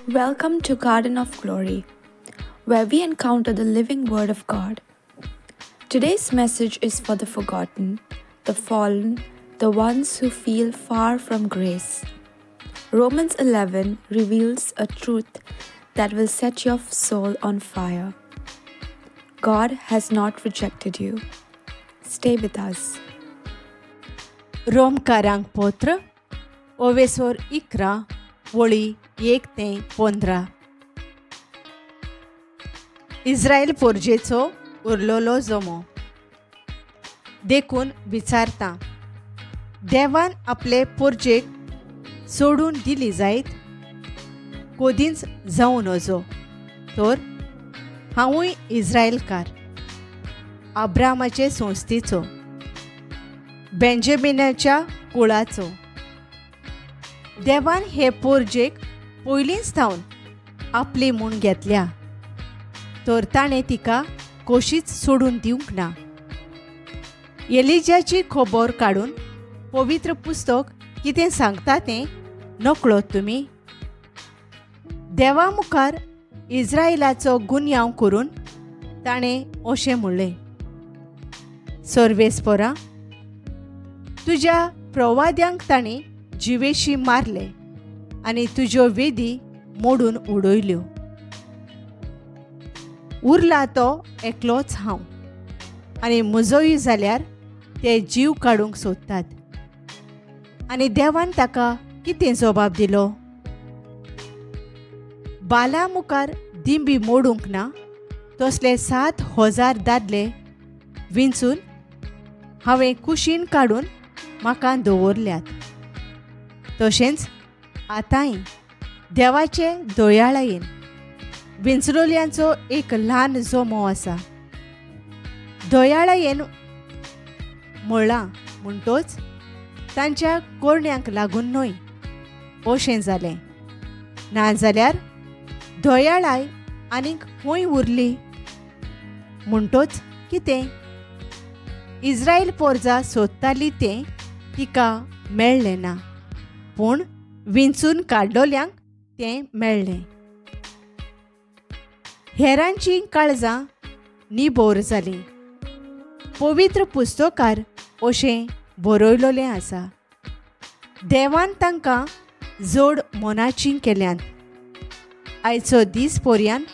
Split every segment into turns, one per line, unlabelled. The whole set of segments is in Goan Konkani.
Welcome to Garden of Glory, where we encounter the living Word of God. Today's message is for the forgotten, the fallen, the ones who feel far from grace. Romans 11 reveals a truth that will set your soul on fire. God has not rejected you. Stay with us.
रोमकारांक पत्र ओवेसोर 11 वळी 1 ते 15. इस्रायल पोरजेचो उरलोलो जमो. देखून विचारता, देवान आपले पोरजेक सोडून दिली जायत? कोदींच जावं नजो. तर हांवूय इस्रायलकार, अब्रामाचे संस्थेचो, बेंजामिनाच्या कुळाचो. देवान हे पोरजेक पयलींच थावन आपली म्हूण घेतल्या, तर ताणें तिका कशीच सोडून दिवंक ना. एलिजाची खबर काडून पवित्र पुस्तक कितें सांगता तें नकळो तुमी. देवा मुखार इस्रायलाचो गुन्यांव करून ताणें अशें म्हणलें, सर्वेस्परा, तुज्या प्रवाद्यांक ताणें जिवेशी मारले आनी तुज्यो वेदी मोडून उडयल्यो. उरला तो एकलोच हांव, आनी म्हजोय जाल्यार ते जीव काडूंक सोदतात. आनी देवान ताका कितें जबाब दिलो? बाला मुखार दिंबी मोडूंक ना तसले 7,000 दादले विंचून हांवें कुशीन काडून म्हाका दवरल्यात. तशेंच आतांय देवाचे दयाळायेन विंचलोल्यांचो एक ल्हान जमो आसा. दयाळायेन म्हळां म्हणटोच तांच्या कोरण्यांक लागून न्हय अशें जालें, नाजाल्यार दयाळाय आनीक खंय उरली? म्हणटोच कितें इस्रायल पोरजा सोदताली तें तिका मेळ्ळें ना, पूण विंचून काडलोल्यांक तें मेळ्ळें. हेरांचीं काळजां निबोर जालीं. पवित्र पुस्तकार अशें बरयलोलें आसा, देवान तांकां जोड मनाचीं केल्यांत. आयचो दीस पर्यान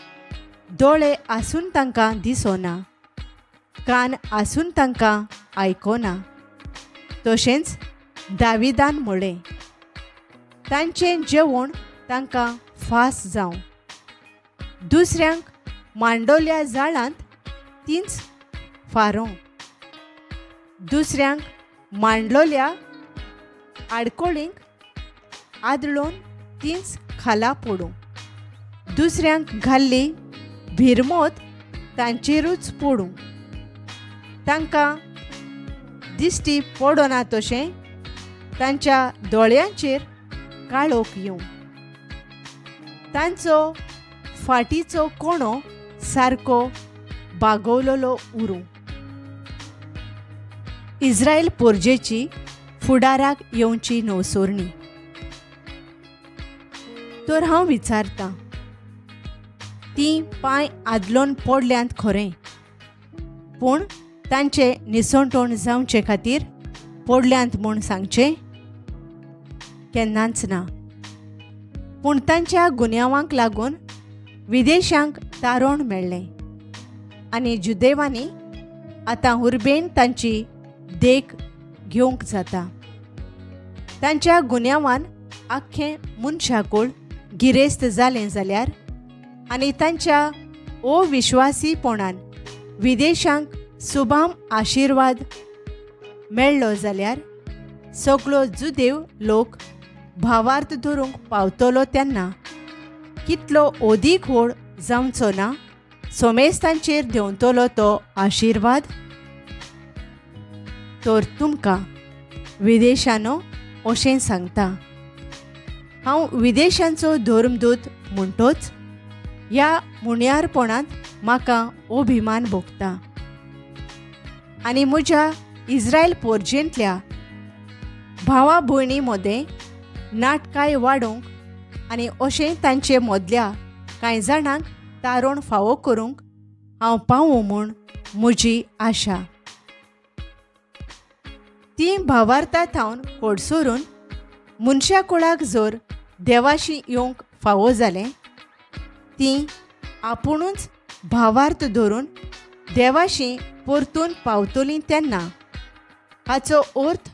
दोळे आसून तांकां दिसना, कान आसून तांकां आयकना. तशेंच दाविदान म्हळें, तांचें जेवण तांकां फास जावं, दुसऱ्यांक मांडोल्या जाळांत तींच फारों, दुसऱ्यांक मांडलोल्या आडकोळींक आदळून तींच खाला पडूं, दुसऱ्यांक घाल्ली भिरमोत तांचेरूच पडूं, तांकां दिश्टी पडना तशें तांच्या दोळ्यांचेर काळोख येवं, तांचो फाटीचो कोणो सारको बागवलोलो उरूं. इस्रायल पोरजेची फुडाराक येवची नवसोरणी. तर हांव विचारतां, तीं पांय आदलोन पडल्यांत खरें, पूण तांचें निसणटोण जावचे खातीर पडल्यांत म्हूण सांगचें केन्नाच ना. पूण तांच्या गुन्यांवांक लागून विदेशांक तारण मेळ्ळें आनी जुदेवांनी आतां उर्बेन तांची देख घेवंक जाता. तांच्या गुन्यांवान आख्खें मनशाकूळ गिरेस्त जालें जाल्यार आनी तांच्या अविश्वासीपणान विदेशांक सुभाम आशिर्वाद मेळ्ळो जाल्यार सगळो जुदेव लोक भावार्थ धरूंक पावतलो तेन्ना कितलो अदीक व्हड जावचो ना सोमेस्तांचेर देंवतलो तो आशिर्वाद. तर तुमकां विदेशानो अशें सांगता, हांव विदेशांचो धर्मदूत म्हणटोच ह्या मुण्यारपणांत म्हाका अभिमान भोगता आनी म्हज्या इस्रायल पोरजेंतल्या भावा भयणी मदें नाटकाय वाडोवंक आनी अशें तांचे मदल्या कांय जाणांक तारण फावो करूंक हांव पावूं म्हूण म्हजी आशा. ती भावार्था थावन कोडसोरून मनशा कुळाक जर देवाशी येवंक फावो जालें, ती आपुणूच भावार्थ धरून देवाशी परतून पावतली तेन्ना हाचो अर्थ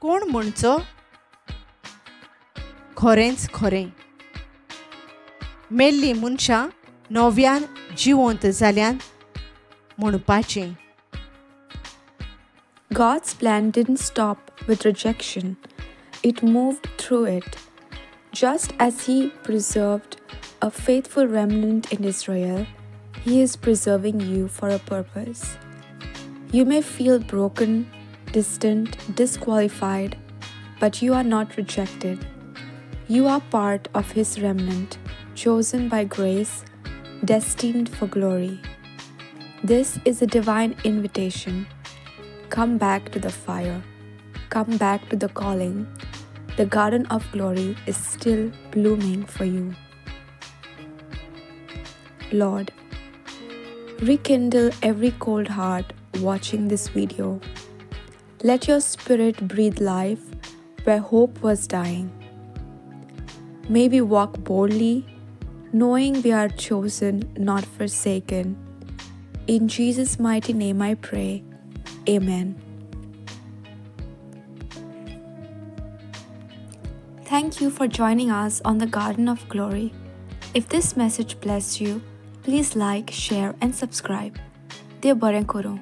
कोण म्हणचो? खरेंच खरें, मेल्लीं मनशां नव्यान जिवंत जाल्यान म्हणपाचें.
God's plan didn't stop with rejection. It moved through it. Just as He preserved a faithful remnant in Israel, He is preserving you for a purpose. You may feel broken, distant, disqualified, but you are not rejected. You are part of His remnant, chosen by grace, destined for glory. This is a divine invitation. Come back to the fire. Come back to the calling. The garden of glory is still blooming for you. Lord, rekindle every cold heart watching this video. Let your spirit breathe life where hope was dying. May we walk boldly, knowing we are chosen, not forsaken. In Jesus' mighty name I pray. Amen. Thank you for joining us on the Garden of Glory. If this message blessed you, please like, share and subscribe. Dev बरें करूं.